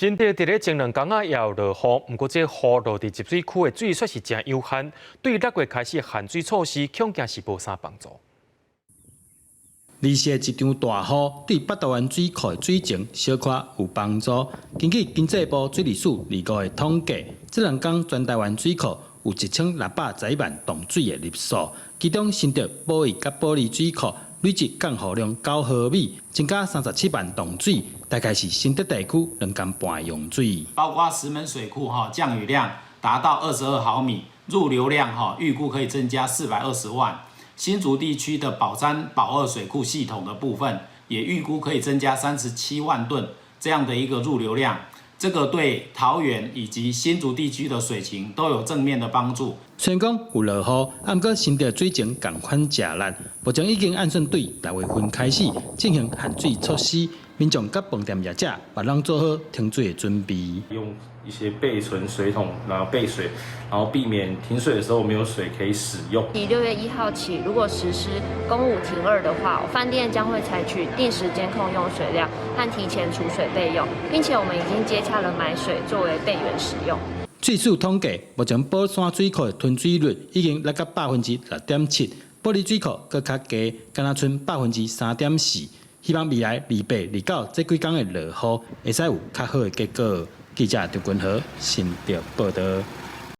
新竹佇咧前兩工仔也有落雨，毋過這雨落佇集水區的水卻是誠有限，對六月開始限水措施，恐驚是無啥幫助。二四的一場大雨，對北台灣水庫的水情小可有幫助。根據經濟部水利署二五的統計，這兩工全台灣水庫有1611萬噸水的入數，其中新竹保一佮保二水庫累計降雨量9毫米，增加37萬噸水，大概是新竹地區兩工半的用水。包括石門水庫哈降雨量達到22毫米，入流量哈預估可以增加420萬。新竹地區的寶三、寶二水庫系統的部分，也預估可以增加37萬噸這樣的一個入流量，這個對桃園以及新竹地區的水情都有正面的幫助。雖然講有落雨，毋過新竹水情仝款食力，目前已經按順對六月份開始進行限水措施，民眾佮飯店業者嘛攏做好停水的準備。用一些備存水桶，然後備水，然後避免停水的時候沒有水可以使用。以6月1號起，如果實施供五停二的話，飯店將會採取定時監控用水量和提前儲水備用，並且我們已經接洽了買水作為備援使用。水署統計，目前寶山水庫的吞水率已經落到6.7%，保二水庫閣較低，敢若賰3.4%。希望未來二八、二九這幾工的落雨，會使有較好的結果。記者張君和新竹報導。